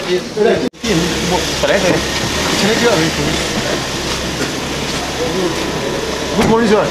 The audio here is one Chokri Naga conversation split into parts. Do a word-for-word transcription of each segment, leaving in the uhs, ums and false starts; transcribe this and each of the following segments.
Good morning, sir.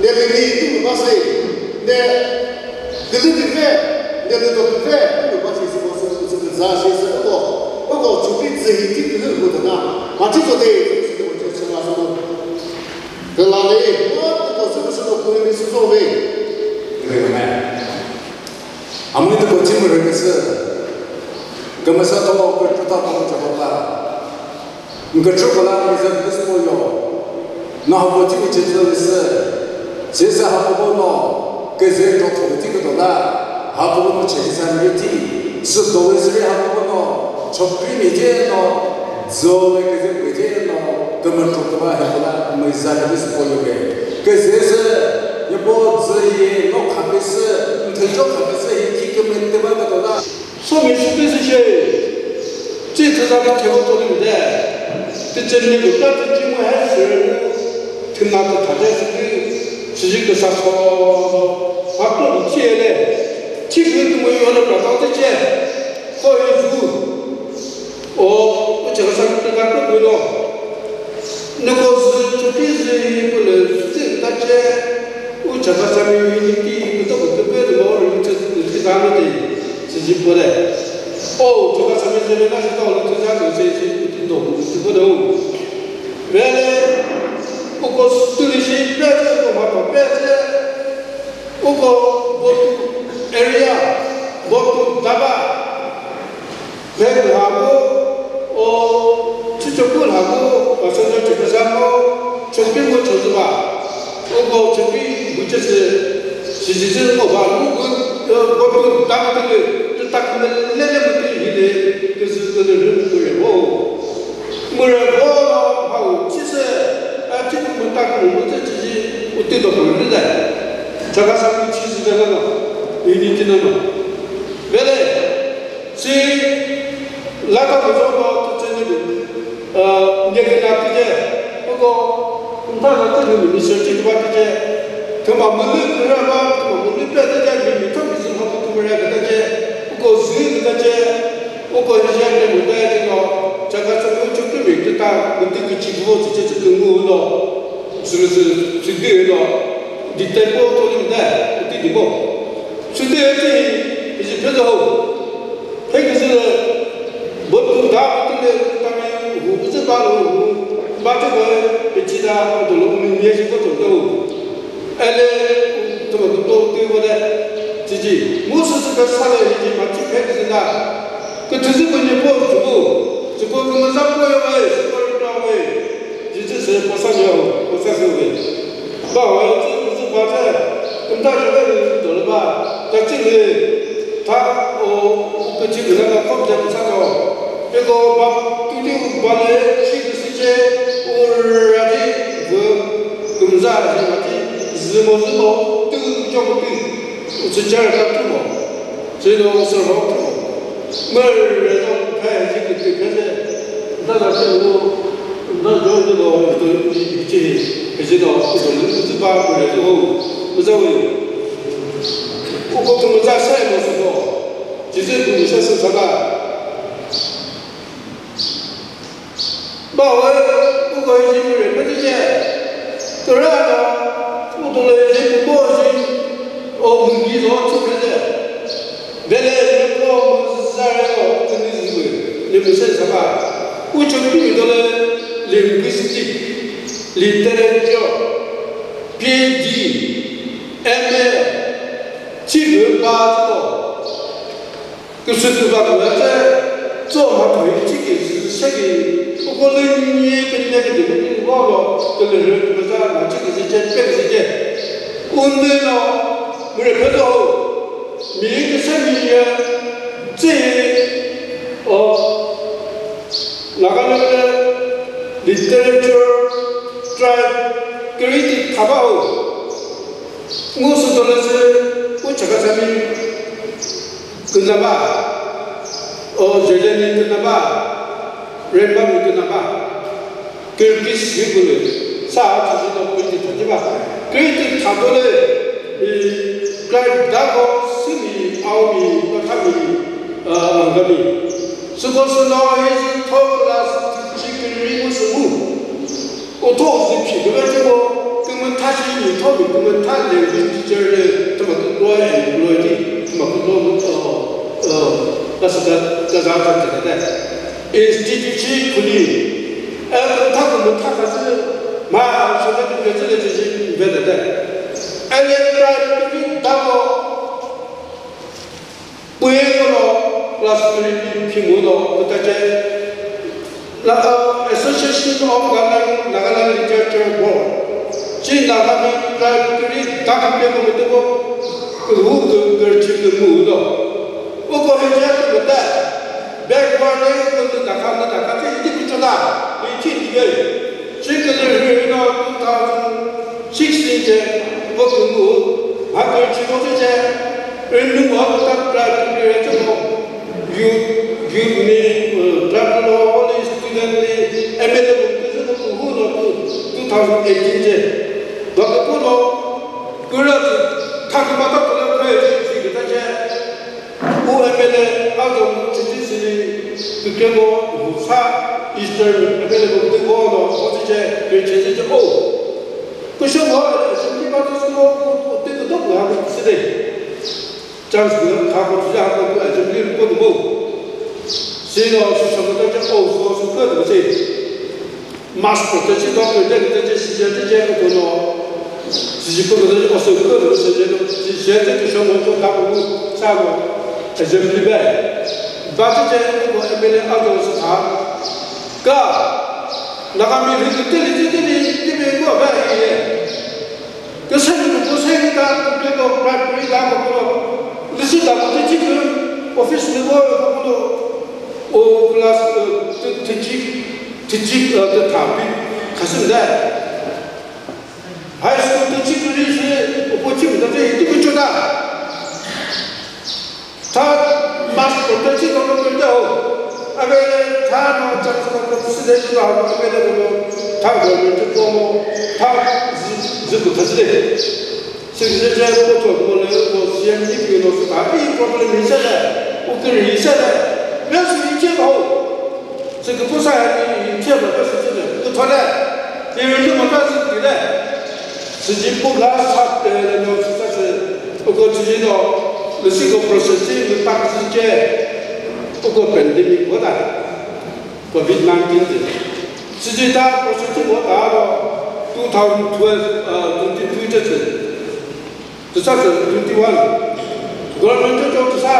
Ne lümi tümü ba se, ne külü küve, ne lüdo küve, tümü ba se, sü ko sü sü küza se sü ko, ko ko chupi zü hi ti külü ko dana, ma chi zo de, sü ko che che ma sü ko. Kala le, ko ko sü sü ko ku ni sü zo ve. Amen. Amuni to ko chi mu re ke sü. Kümüsa to ko chuta ko Jehovah. Ngüchü kola mizü gospel yo. Na hako timi chetü lüsü. Sesa hako no keze to thoti ko dola. Hako no chesa miti. Sü dole sri hako no chokri mi je no. Zole keze mi je no. Kama to kama hako la mizü gospel yo ke. Keze se yepo zeye no khapesü. Nthe jo khapesü hiki kama te ba ka dola. Somi sübi süshe, tsi thüza kha thebo toli mde, tütsemi kükra tütsi mu he sürü mu, thüma kükha de sübi, süzi küsa so, haklo bitsi ele, tsi kü tümu yole prata tütse, ko he zu, o, o chaka sa kükra kükra kulo. Nüko zü, tüpi zü, yi pülü, zü, tache, u Chakhesangmi unity, nüto kükre pü, nümo unity, unity dami de, zü, zü, pole. O, Chakhesangmi zü, na, zü, to, unity za, zü, zü, zü, unity do, unity pole, o. Vele, uko stüli shi, pete, uko mato, pete, uko, botu, area, botu, daba. Phe kükha mu, o, chüchopü lha mu, passenger chüküsa mu, chopi mu chozüba. O ko chopi mu chüsü, sisi sü ngo ba mu bu, e, bu bu ta mu bu, tu ta mu le le mu tu hi le, tu sü tu le mu ku ye mo. Mu re mo, ha u chi sü, a chi mu ta mu mu chü chi, u ti do mu le le. Chakhesangmi chi sü de la no, ni ni ti na no. Vele, si, lata küzho ko tütsü ni, uh, nyeküna tüce, uko, ntha na tüni ni search ba tüce, thüma mülü kürü ba, thüma mülü pe tüce, mi mi thon bizi hamu tümüre kütüce, uko zü kütüce, uko hijab ne mütüce no, Chakhesangmi uchu tümi küta, kütü küchi bu tüce tütü ngu no, sürü sürü, südü no, dite po toli ne, kütü di po. Südü kütü, bizi phe zo. Phe küzü lü, botu da kütü lü, tami hu küzü ba lü hu, ba zü ko, pechida, dolo umi nye shi ko to do. Ele, tüma küto tü ko de, cici, mu sü sü ka sa lü, hici ma ci phe küzü na. Kütüzü ko nye po zü bu, zü ko kümüza po yo ve, zü ko rüta ve. Cici sü posa yo, posa sü ve. Ba wa yo zü, zü ba zü, kümta zü ve, zü do lü ba, ta ci lü. Tha, o, küchi küzha na khop jam sa to. Peko ba, tüti ba le, shi küsi che, u ra di, vü, kümza ji ma di, zü mo zü mo, tü cho mo tü. U tsü jar ka tü mo. Zü no u sü ro tü mo. Mü re no phe ji kütü phe se. Nda da tü mo, nda jo tü mo, tü ji ji. Phe ji no, u tü mo, u tü ba, u re tü mo. U za we. Uko kümüza se mo sü ko. Cici kümüza se saka. Ba we, uko yi mure pete ce. Kürana, uko le yi mo si. O müngi zo tsu pete. Vele yi mo müza re o künü zi we. Ni mu se saka. Ucho pi do le linguistic, literature, P H D. Küsü küba küba che, tso ma thoi chiki sü seki, uko lü nye kene kene kene kene vo lo, kele rü küba za ma chiki sü che, pe sü che. Unde no, mure phe do, mi küse mi ye, tsi, o, Nagaland literature, tribe, creative thaba ho. Mu sü tole sü u Chakhesangmi künaba, o Zeliangmi künaba, Rengmami künaba, Kyrgyz yukülü sa a tsüsü no kürüti thatiba. Kürüti thatole, e, Clive Dago, Simi, Aomi, Pathami, e, Angami. Süko sü no hi zü tho class three kiri mu sü mu. Utho zü phi küve chüko, kümütha shi mi tho mi kümütha language teacher lü thüma kükro employee, thüma kükro mu, uh, uh, la sü ka, ka za ka te te. Institute shi kuni, eh, kümütha kümütha ka sü, ma, sü ka kümütha sü le sü ve te te. Ele Clive Dago, Püe kono class three phi mu no kütace, la, uh, Association of Nagaland, Nagaland Literature Board. Chi Nagami primary daki pe ko mete ko, ku hu ku, ku chi ku mu no. U ko he je ku mete, backward ne ku tu daka na daka che iti ku chona, ni chi ni ge. Chi ku le ri no two thousand sixteen che, ko ku mu, ha ku chi ko che. Enu mo ta pra kire che mo. Youth, youth ni, uh, tra lo, college student ni, M L A mo ke mo ku hu no tu, two thousand eighteen che. Ba ko no, kura tu, tha ko ba ta ko la kre che chi ke ta che. U M L A a zo mu chi chi si ni, tu ke mo, u sa, Eastern M L A mo ke mo no, ko che, ke che che, oh. Ku sho mo, chi ba tu mo, ku te ko to ha ku si de. Chance kha ko tüja ko ku assembly report mo. Sino sü sho ko ta o so sü ko de se. Mass protest do ko de de de si je de je ko no. Si ji ko de o so ko de se je no. Si je de sho mo to ta ko sa mo. Assembly ba. Ba de je ko M L A a do sa. Ka. Nagami ri de de de de de ko ba ye. Kese ni ko se ni ta ke ko primary ta ko ko. Lisi ta ko ti ko office ni ko ko ko. O class, eh, ti ti ti ti, eh, ti ta pi. Kasi da. High school ti ti ri se o po ti ta ti ti ko ta. Tha mass protest ko ko ko ho. Abe tha no chance ko ko si de no abe de ko tha government ko mo tha zi zi ko tha de. Si de je ko to mo le ko C M D P no sa ta problem ni sa de. U ke ni sa de. Me si ni che ho. Sü küpü sa ya ni, ni che ba ka sü che de, kütho de, ni ri lü ma ka sü ki de. Sü ji pu la sa te le no sü sa sü, u ko chi ji no, lü si ko process chi, lü tak chi che, u ko pandemic ko da, covid nineteen de. Sü ji ta process chi ko da no, two thousand twelve, uh, twenty-two che che. Tüsa twenty-one. Government cho tüsa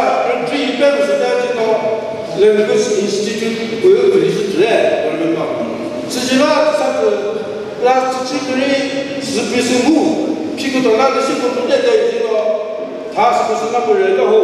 three pe sü ta chino Language Institute ko visit re government ma. Sü jila tüsa class three kiri sü pi sü mu. Phi ko to la sü ko de de chino. Tha sü sü na ko re ho.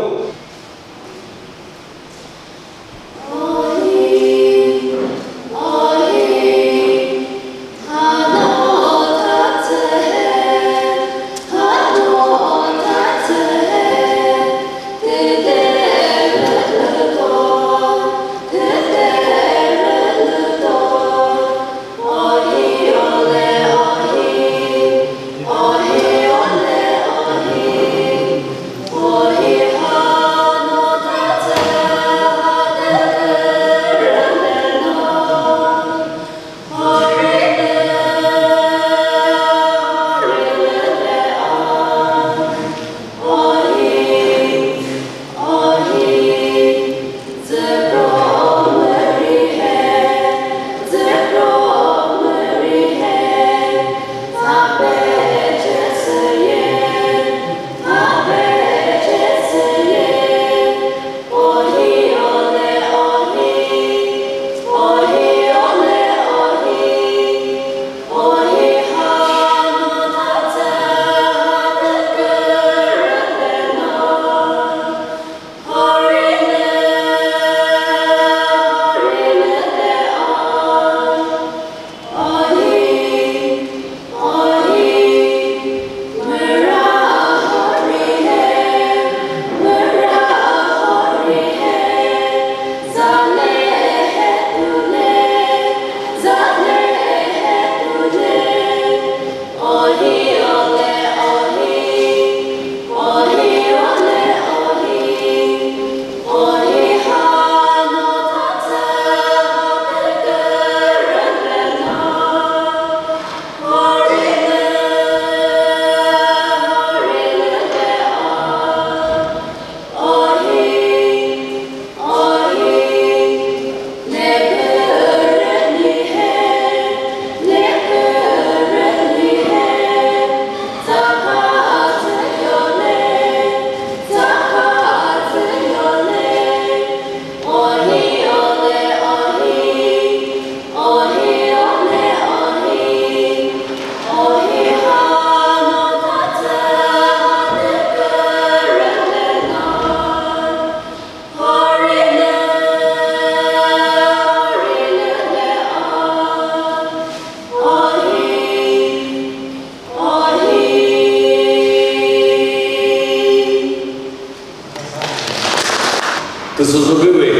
Soso bebe.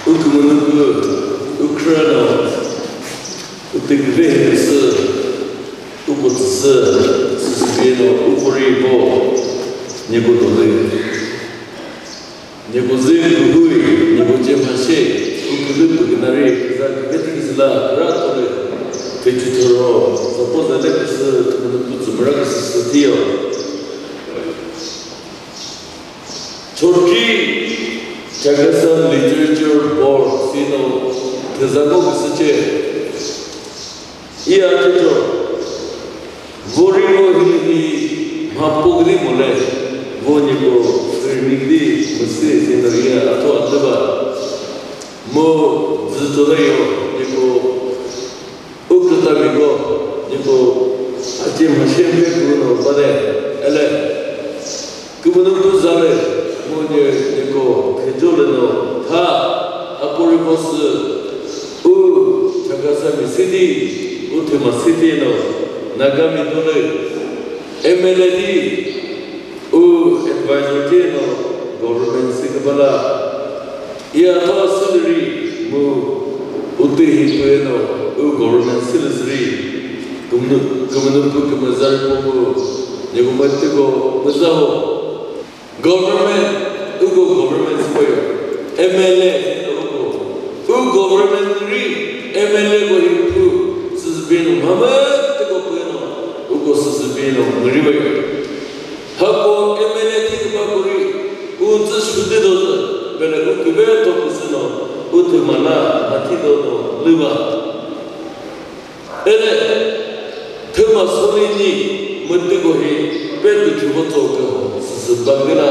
Ukümünüpü, Ukraina, uteküve hepüsü, ukotsüsü, süsübino, ukoribo, nyeko dole. Nyeko zü kuhui, nyeko ce mhashe, ukülü pükinari, küza küveti küzüla, kra tole, pechüthoro, zapo zale küsü, münüpü tsümüra küsü sütiyo. Chokri Chakhesang Literature Board sino thüzako küsüce. Iya chicho. Vori vo hili hi mhapo gri mole. Vo nyiko rimik di müsü sino iya atho atlüba. Mo zütoda yo nyiko. Uküta miko, niko, achi mhashe mpe kuno bade, ele, kümünu tu zale, mo nye, niko, khejo le no, tha, apori boss, u, Chakhesami city, u Thüma city no, Nagami dole, M L A di, u advisor di no, government si kebala, iya tho salary mu uti hi püeno u government salary kumnu kumnu pu kümüzar pu mu ne kumati ko müzaho. Government, ugo government spoyo. M L A, ugo. U government ri M L A go hi pu, süsübino, mama, tiko püeno, ugo süsübino, ngribayo. Hako M L A thi ba kuri, u tsü shute do tsü, bele u kübe to püsüno, u thüma la, athi do no, lüba. Ele, thüma soli ni, mütüko hi, pe tü chübo tso kü ho, süsü bangila,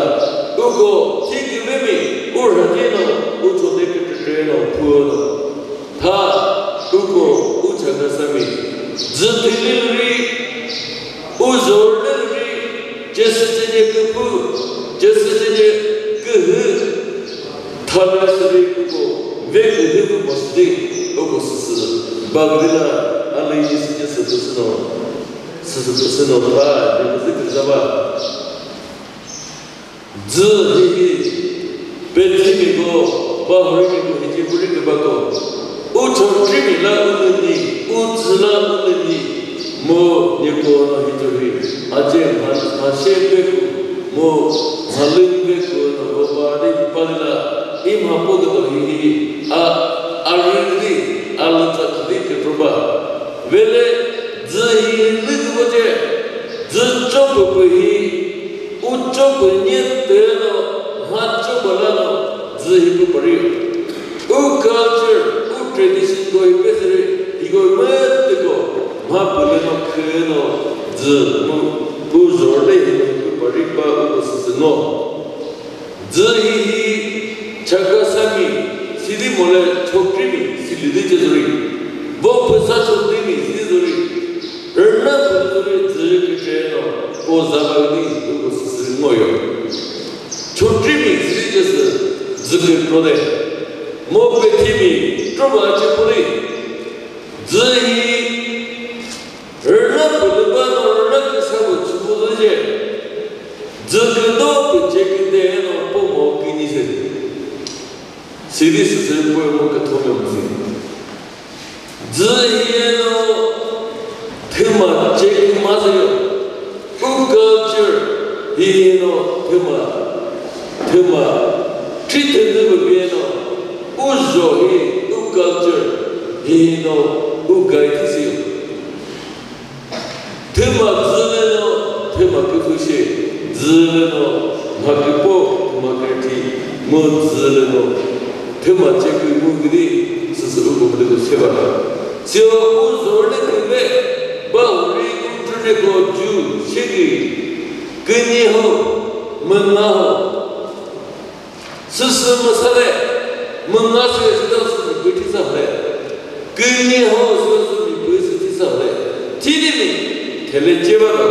uko, thi kübe mi, u rhati no, u chote kütütüre no, puo no. Tha, uko, u Chakhesami, zü thili ri, u zor le ri, Jesi chenye küpü, Jesi chenye kühü, tha le seri uko, ve kühü bu masdi, uko süsü, bagdila, ale yisi Jesi süsü no, süsü süsü no, tha, ne küzü küzaba. Dzü hihi, pethimiko, bahurikiko, hiji burikibako. U chokrimila ulüni, u dzüla ulüni, mo niko no hijohi, aje mha-, mhashe peku, mo mhalün peku no roba de palila, imha pogalo hihi, a, arügdi, alütsa kudi ketroba. Vele, dzü hihi lükiboje, dzü chopüpü hi, u chopü nye tüno, mha chopü lano, dzü hi pü pari. U culture, u tradition ko hi pesüri, hi ko mütüko, mha pülüno khüno, dzü mu, u zorle hi ko hi pü pari ba u ko süsü no. Dzü hihi, Chakhesami, sili mole chokrimi, sili di che zori. Vo püsa chokrimi, sili zori. Rüna pülü zori, dzü küche no, po zaba di, u ko süsü ngoyo. Chokrimi, sili che sü, dzü kükro de. Mo pethimi, troba che poli. Dzü hi, rüna pülü ba no rüna küsa bu chüpü lü je. Dzü küdo pü che küde no po mo kini se. Sili süsü po mo kütho mo si. Dzü hi no thüma che kü ma se yo. U culture hi no thüma, thüma, thi thündü bü bi no, u zho hi, u culture hi no, u gai thi si yo. Thüma dzü le no, thüma küpü shi, dzü le no, mha küpo, thüma kürüthi, mu dzü le no, thüma che kü mu küdi, süsü u kümüdü kü sheba. Sio u zor le küve, ba huri u trüne ko ju, sheki, künyi ho, münga ho. Süsü müsale, münga sü süda sü bü thisa hale. Künyi ho sü sü bü sü thisa hale. Thidi mi, thele cheva da.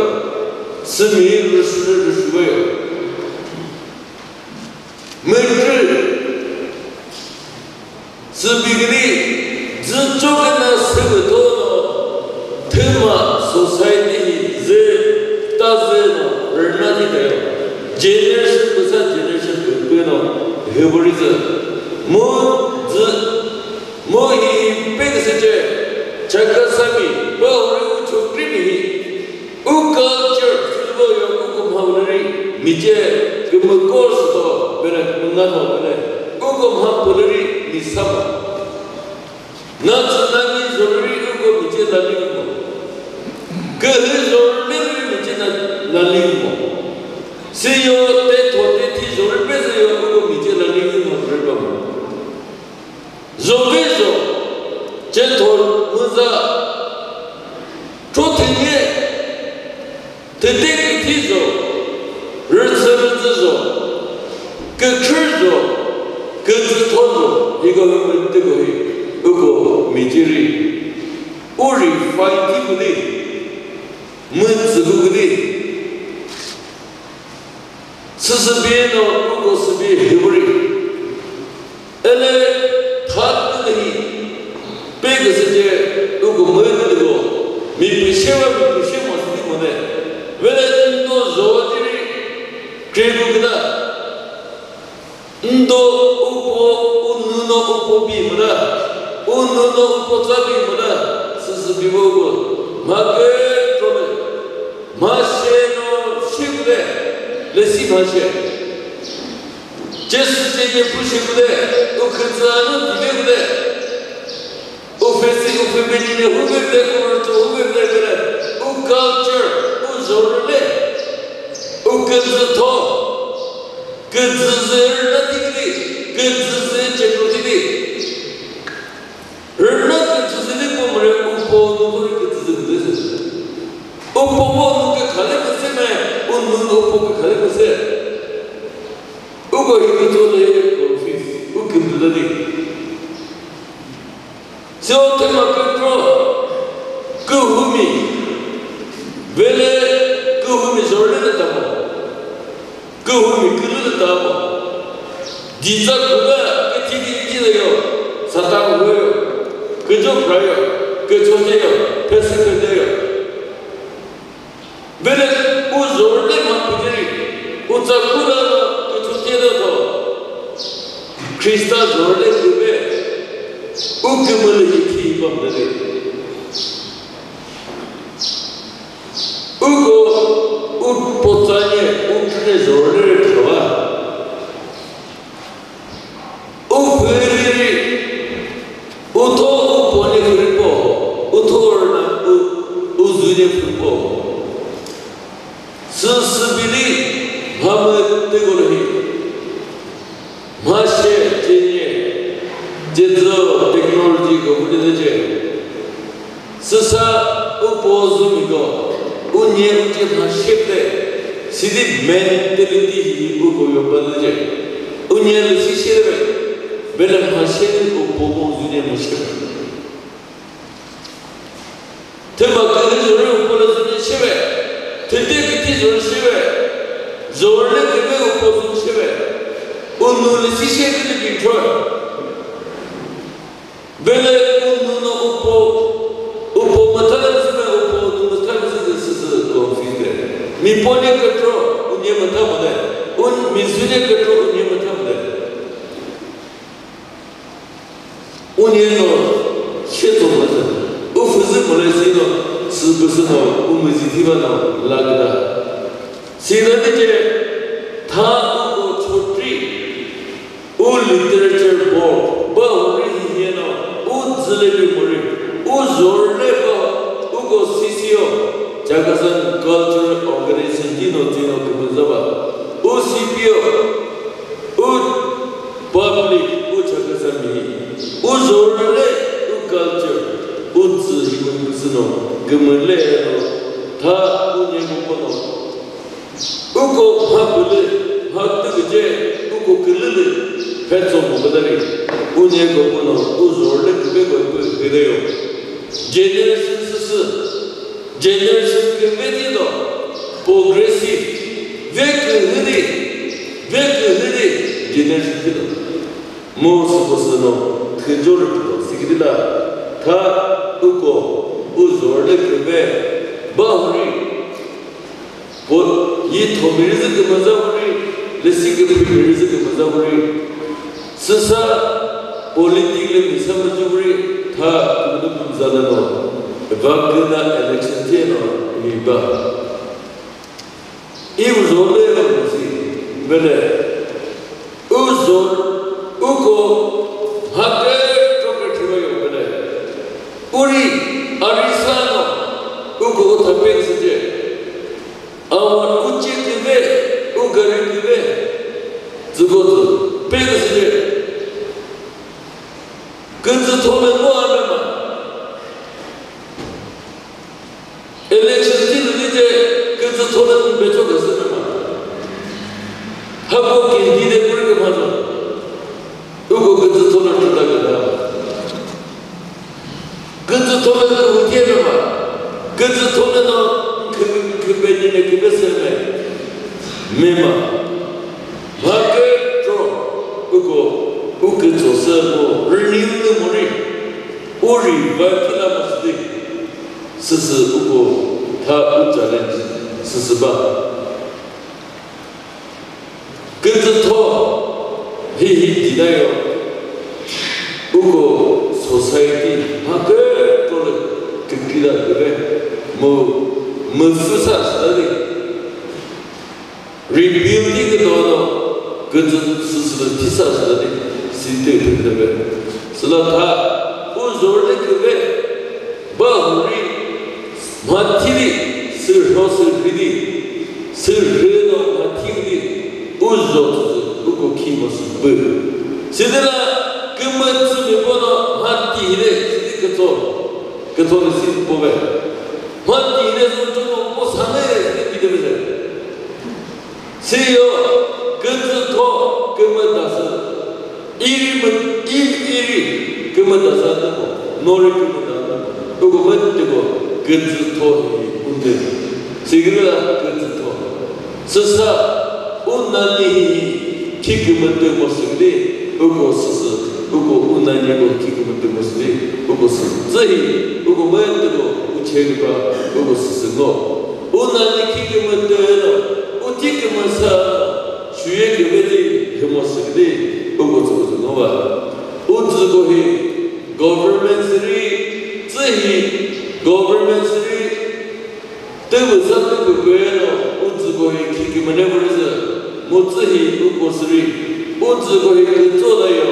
Sümi rüsü rüsü ve. Mütrü. Sübigiri, dzü chokena sübütono, thüma society hi dzü, ta dzü no, Generation püsa generation pü püno hüburi zü. Mu zü, mu hi pe küsüce, Chakhesangmi, ba huri u chokri mi hi. U culture, sülübo yo u kümha ulüri, mi ce kümüko süto, bele kümünga to bele, u kümha pülüri mi sama. Na tsü na ni zhorüri uko mi ce la li mo. Kühü zhorüri mi ce na la li mo. Si yo te tho te thi zhorüri pe zü yo uko mi ce la li mo rü ba mo. Zho ve zho, ce tho müza. Cho thünye, thüte küthi zho, rütsü rütsü zho, kükhrü zho, küzü tho zho, hiko hümü tüko hi, uko mi ciri, u refine thi küdi, mütsü küdi. Süsübi no uko sübi hiburi. Ele that küdi hi, pe küsüce uko mütüko, mi püshe wa mi püshe mo südi mo ne. Vele ndo zho ciri, krebu küda. Ndo upo, unu no upo bi müda. Unu no upo tsa bi müda. Süsübi uko. Ma ke trole. Ma she no shi küde. Lesi ma she. Jesu ce ye pü shi küde, u khütsü anu dile küde. U fesi, u femini ne hu küde, u rütü hu küde küde. U culture, u zhorüle, u küzü tho, küzü zü rüna dikili, küzü zü cekro dili. Rüna küzü zü li pü mre u po nu hu ri küzü zü küde zü. U po po nu ke khale küse me, u nu u po ke khale küse. Uko hi kütso le confuse, u kümdü de di. Seo thüma kükro, kühumi, vele kühumi zhorüle de tamo. Kühumi külü de tamo. Didza küla küthi di di de yo, Satan hu yo, küjo pra yo, kücho de yo, pesi küde yo. Vele u zhorüle ma püteri, u tsa küla kücho de de to. Khrista zhorüle küve, u kümülü hi thi bamderi. Uko, u potsanye, u tüne zhorüle thava. U füriri, u tho u po ne füriri po, u tho rüna u, u zu ne füriri po. Sü, sü bili mha mütüko lü hi. Mha she, ce nye, ce zü technology ko mütü de ce. Süsa u po zü miko, u nye u ce mha she püte, sidi mentality hi u po yo pa de ce. U nye lü si she de be, bele mha she de u po po zü nye mha she püte. Thüma kühü zhorü upo lü zü nye sheve. Thüte küthi zhorü sheve. Zhorü lü küve upo zü sheve. Unu lü si she kütü control. Bele unu no upo, upo mütha lü zü me upo unu mütha lü zü zü sü confuse de. Mi po nye control, u nye mütha mole. Un mi zü nye control, u nye mütha mole. Unino she to ma zü, u füzü mole si no, sü püsü no, u müzi thiva no, la küda. Si na ni ce, tha uko chotri, u literature board, ba hori hi no, u züle bi mori, u zorle ba, uko C C O, Chakhesang Cultural Organization, dino, dino, kümüzü ba, u C P O, u public, u Chakhesangmi, u zorüle, u culture, u tsü hi kümüzü no, kümüle no, tha u nye ko no. Uko mha pülü, mha tüküce, uko külülü, phetso mo küdari, u nye ko no, u zorüle küpe ko pü hüdeyo. Generation süsü, generation küve di do, progressive, ve kühü di, ve kühü di, generation di do. Mu süko sü no, thüjo rü pü do, sikidi la, tha uko, u zorüle küve, ba huri, po, yi thomiri zü kümüza huri, Lesi ke phi miri zü ke maza vori. Süsa politic le misa maji vori. Tha kudu pumza le no. Va ke na election the no. Mi ba. I uzo le no si. Bele. Uzo. Uko. Hake. Toke thiwa yo bele. Uri. Arisa no. Uko utha peng sije. Awa uchi kive, ugari kive, züko zü, peküsüde. Küzü thome ngo anama. Election ti lü de küzü thome becho küsü nama. Hako kendi de kuri ke mazo. Uko küzü thome tuta küta. Küzü thome no utie mema. Küzü thome no kü-, küpe nine küpe seme. Mema. Mha kükro. Uko, u küzü semo. Renew ne mori. Uri, va kila masdi. Süsü uko, tha u challenge. Süsü ba. Küzütho hihi didayo uko society mha kükro lü kükri da küve mu müsü sa sitade rebuilding küdo no küzü süsü lü thisa sitade site küve. Süla tha u zor lü küve. Ba huri, mha thili, sürho sürhidi, sürhü no mha thili, uzo tüzü, uko khi mo sü bü. Sidila, kümütsü mi bono, mha tihile, sidi kütso, kütso ni sidi pove. Mha tihile, sidi kütso, po sane, sidi pide bide. Siyo, küzütho kümüdasü. Iri mü, i-, iri kümüdasü atüko. Nori kümüda atüko. Uko mütüko küzütho hi unde. Sigirila küzütho. Süsa unani hi khi kümütü mo sügdi. Uko süsü. Uko unani ko khi kümütü mo sügdi. Uko süsü. Zühi. Uko mütüko ucheriba. Uko süsü ngo. Unani khi kümütü no, uthi kümüsa, shüye küvedi hümo süküdi, uko tsü uko tsü nova. Utsü ko hi government siri, tsü hi government siri, tüvü sa tüvü kwe no, utsü ko hi khi kümüne vurüzü, mu tsü hi uko siri, utsü ko hi kütso da yo.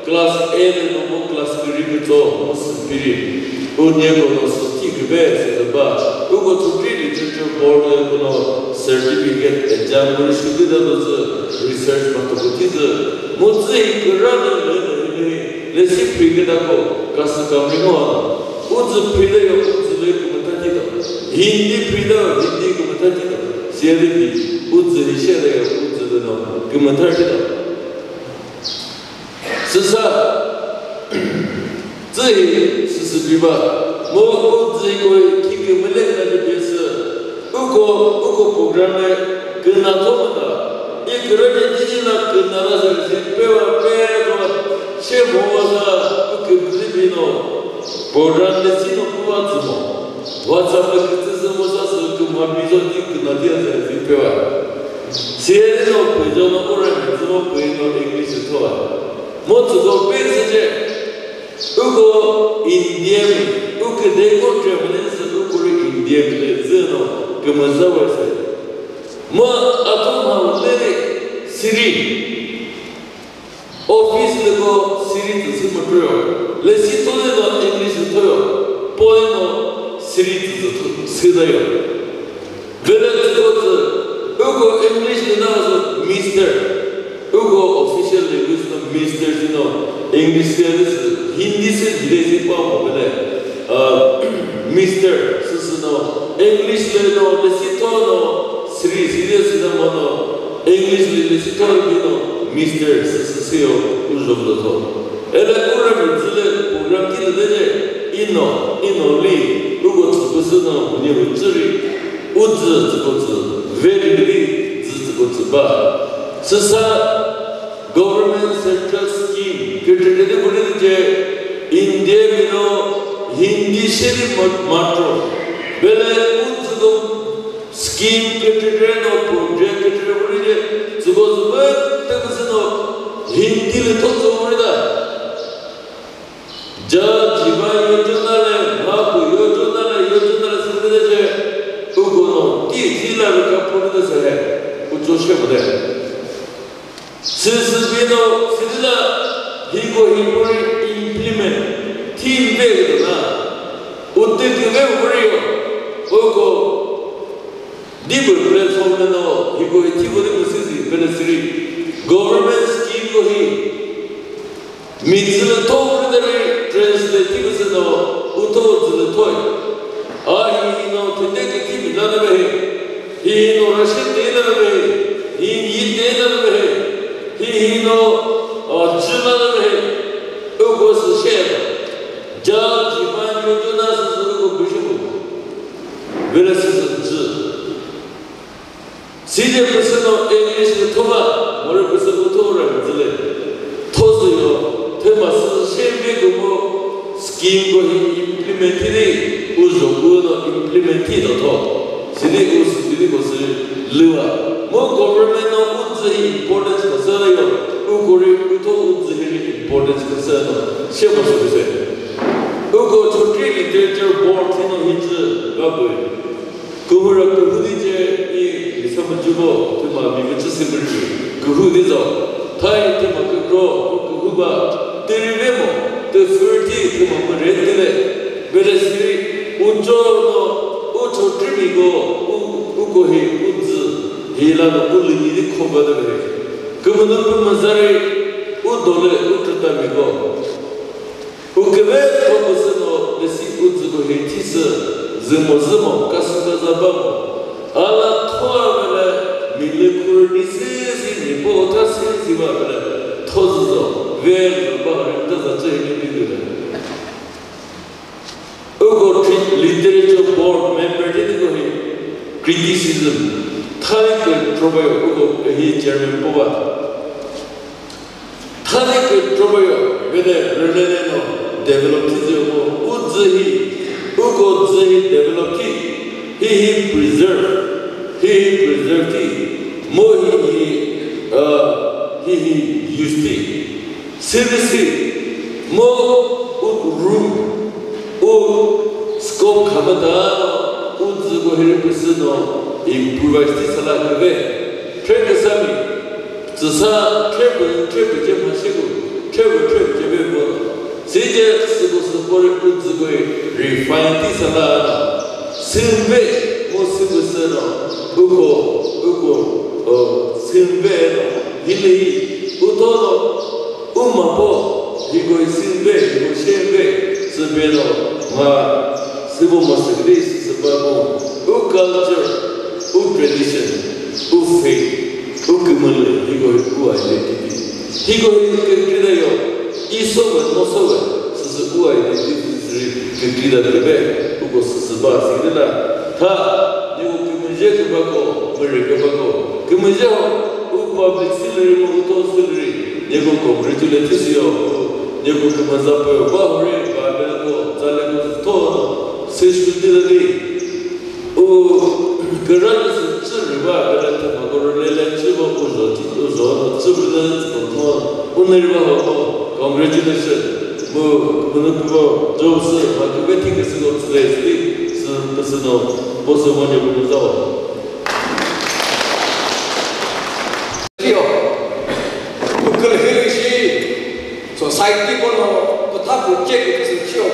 Class A lü no mu class kiri kütso mu sü piri. Unye kono sü thi küve sü ba. Uko Chokri Literature Board lü kono certificate exam kuri shütü da lüzü research matukuthi zü. Mu tsü hi küralü lü lü lü lesi phri küta ko kasi kamri ngo. Utsü phri lü yo utsü lü kümüta thi do. Hindi phri lü Hindi kümüta thi do. Siyali bi utsü hi she lü yo utsü lü no kümüta thi do. Süsa, tsü hi süsü biba, mu u tsü hi koi khi kümüle na de biasü, uko, uko program le küna thomüta, i kürüve didi na küna la sa si pewa pe ko, she mo wa sa, u kümüle bino, program le sino kuwa tsü mo, WhatsApp le kütsü sü mo sa sü kümha bizo di küna dia sa si pewa. Siyeri no püjo no ura mi tsümo püi no English thoa. Mo tsüko püi süce. Uko India mi, uko deko Germany sü uko ri India mi le zü no kümüza wa sü. Mo ato ma le siri. Office lü ko siri tsü sü mükrüyo. Lesi tole no English lü thoyo. Pole no siri tsü tsü thu-, sü dayo. Vele tsü ko tsü, uko English lü na sü Mister. Uko official language no Mister sü no English lü sü Hindi sü dile sü pa mo vele. Ah, Mister sü sü no English lü no lesi tho no siri siri sü no mo no English lü lesi tho lü no Mister sü sü sü yo uzho vü tho. Ele ura mi tsü le program ki lü de ino, ino li, uko tsü pü sü no, huni hu tsü ri, u tsü tsü ko tsü, very, very, tsü tsü ko tsü ba. Süsa government central scheme, kükrekre de vuri de India mi no Hindi sheri mat-, matro. Bele u tsü ko scheme kükrekre no project Vori de, tsüko zü pete küsü no, Hindi lü tho tsü vori da. Ja Jeevan Yojana lü, Mahaprabhu Yojana lü, Yojana lü sü vori de je, uko no, ti, ti la rü ka pori de se he, ucho she vori de. Sü sü bi no, sü la, hiko hi vori implement, ti ve de na, utte ti ve vori yo, uko, Dipü platform lü no, hiko hi thiko dipü sisi, beneficiary. Government scheme ko hi, mi zü lü tho vori de ri translate thiko sü no, utho zü lü thoi. A hi hi no, thüne ki thi mi la de he. Hi hi no, ration de la de he. Hi hi de la de he. Hi hi no, a, zü la de he. Uko sü she. Ja Jeevan Yojana sü sü ko bishop. Vele sü sü zü. Side püsü no English lü thova, mori püsü utho rü zü le. Thozü yo, thüma sü shembe ko mo scheme ko hi implement thi di, uzo ko no implement thi do tho. Sili u sü, sili ko sü lüva. Mo government no u zü hi importance ko sü yo, u ko ri utho u zü hi importance ko sü no, she mo sü se. U ko Chokri Literature Board thi no hi zü ga bu. Kühura kühu di ce i lisa mücüko, thüma mi kücü sü mürcü. Kühu di zo. Thai thüma kükro, kühu ba, türi ve mo, tü fürti thüma mü re tüve. Bele siri, ucho no, ucho trümi ko, u, u ko hi, u zü, hi la no, u lü ni di kho ba de ve. Kümünu pü müzari, u dole, u trüta mi ko. U küve thopüsü no lesi u zü ko hi thisü, zü mo zü mo, kasü kaza ba mo. Ala thoa vele, mi lü kürü ni sesi, mi po ta sesi ba vele, thozü zo, ve zo ba ri ta za che ni bi vele. U ko tri-, literature board member de ko hi criticism, thai ko trobayo u ko hi chairman po ba. Thani kükro bayo, vede rülele no develop thi zü ko, u zü hi, u ko zü hi develop thi, hi hi preserve, hi hi preserve thi, mo hi hi, uh, hi hi use thi, service thi, mo u room, u scope khamata no, u zü ko hi rüpüsü no improvise thi sala küve, thre küsami. Tsüsa thepü, thepü ce mhaseko, thepü, thepü ce ve ko. Sece süko süko ri u zü ko refine thi sala na. Sümbe, mo sümbe sü no, uko, uko, o, sümbe no, hili hi, utho no, u ma po, hiko sümbe, hiko shembe, sümbe no, ma, sübo mo sükri, süba mo, u culture, u tradition, u faith. U kümülü, hiko hi u identity. Hiko hi kükri da yo, i so we, no so we, süsü u identity süsü ri kükri da küve, uko süsü ba singila. Tha, niko kümüzhe kübako, mürü kübako. Kümüzhe ho, u public sülüri mo, u to sülüri. Niko congratulate sü yo, niko kümüza pö yo, ba hori, ba belko, zaleko, to, session di da di. U küralü sü chü rüva, küralü thüma ko rülele chü va u zo thi, u zo no chü vü de tsü ko tho. U ne rüva ho ko, congratulation. Mu, mu nu ko, job sü, ma kü ve thi kü sü ko tsü de sü, sü, sü no, bo sü mo ne bu za. Thiyo, u küralü shi, society ko no, ko tha ko che ko sü thiyo.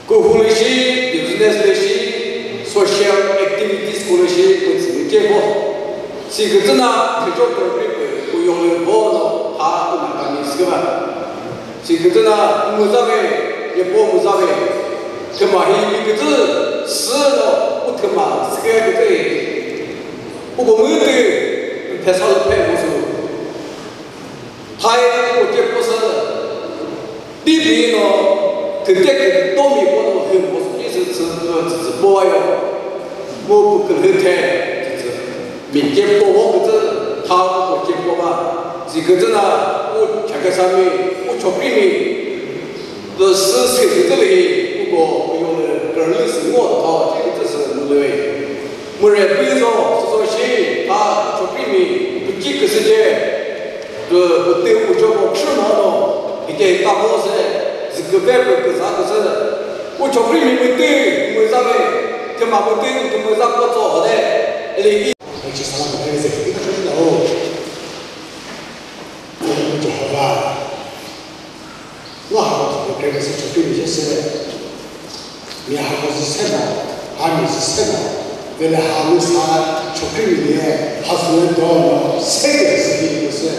Kuhu lü shi, business lü shi, social activities ko lü shi, kütsü lü ce vo. Si kütsü na, thücho program pü, ku yolü vo no, ha, ku na kami sü va. Si kütsü na, müza ve, ye po müza ve. Thüma hi, mi kütsü, sü no, u thüma, sü kütsü hi. U ko mütü, phe sa lü phe vo sü. Thai ko ce po sü, Bibi no, thüte kü tomi ko no hü mo sü ce sü tsü, tsü, tsü po ayo. Mo pu kü lü the, tsü, tsü. Mi ce po ho kütsü, tha ko ce po ba. Si kütsü na, u Chakhesang mi, u Chokri mi. Lü sü sü kütsü lü hi, u ko, u yo lü, küralü sü ngo tha, ce kütsü sü mu lü. Mürüpü zo, süzo shi, ta, chokrimi, püki küsüce, pü, pütü ujo ko khrü ma no, hike ta bo se, ziküve pü küsa küsü. U chokrimi mütü, müza me, küma mütü, kümüza ko tso hode, eli i. Peki sana da ne zeki, ne kadar da o. Jehovah. Ngo hako thüpü kre küsü chokri mi je sü, mi hako zü sena, ha mi zü sena, vele ha mi sa chokri mi ne, ha sü ne do no, se de sü ki küsü.